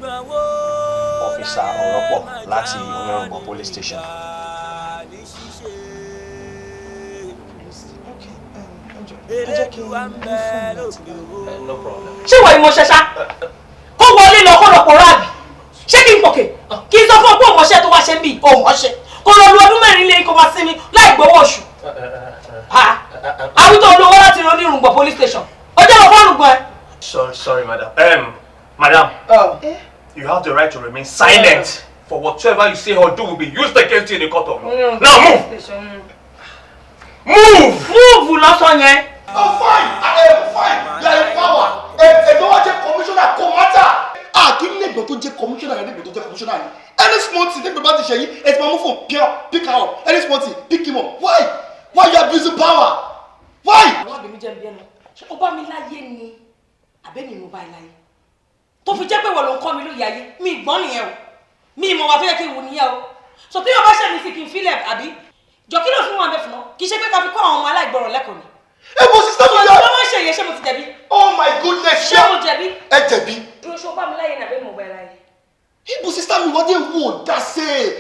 Officer Ọ̀rọ̀pọ̀ láti Onírùngbọ̀n police station. Ní ṣíṣe. Ẹ jẹ́ kí n mú fóònù láti bá. No problem. Ṣé wọ́n ni mo ṣẹṣá kó wọlé lọ, kó lọ pòórá, àbí ṣé kí n pòkè kí n sọ fún ọ pé òmọṣẹ́ tó wá ṣe ń bì, òmọṣẹ́ kó lọ lu ọdún 4 lé, kó máa sinmi láì gbowó oṣù? Àwítọ́ olówó láti ran Onírùngbọ̀n police station, ó jẹ́ lọ fọ́ọ̀nù gan ẹ. Sorry, sorry, madam. Madam, you have the right to remain silent. For whatever you say or do will be used against you in the court of law. Now move! Move! Move lọ́sọ̀ yẹn. Oh, fine, I am fine. You are in power. Ẹ̀gbọ́n wa jẹ́ commissioner, kò matter. Ah, kí ní ẹ̀gbọ́n tó jẹ́ commissioner yẹn, ẹ̀gbọ́n tó jẹ́ commissioner ni. Any small thing, ẹ̀gbọ́n bá ti ṣe yín, ẹ ti máa mú phone pure, pick her up. Any small thing, pick him up. Why? Why you abusing power? Why? Àwọn àbẹ̀mí jẹ́ nbí ẹnu, ṣé ó bá mi láyé ni àbẹ́mi mo bá ẹ láyé tó fi jẹ́ pé wọ́n ló ń kọ́ mi lóye ayé mi? Ìgbọ́n nìyẹn o, mi ìmọ̀ wà tó yẹ kí n wò nìyẹn o. So tí yóò bá ṣe mi sí, kí n filẹ̀, àbí jọ kí ló fún wọn bẹ fún ọ? Kì í ṣe pé ká fi kọ́ àwọn ọmọ aláìgbọràn lẹ́kọ̀ọ́ ni. Ẹ wo sister mi Tó yá. tí wọ́n ṣe yẹ, ṣé mo ti jẹ̀bi? Oh my goodness. Ṣé mo jẹ̀bi? Ẹ jẹ̀bi. Dúró, ṣé ó bá mi láyé ni àbẹ́mi mo bá ẹ láyé? Ibo sister mi wọ́n dé wò dá sí.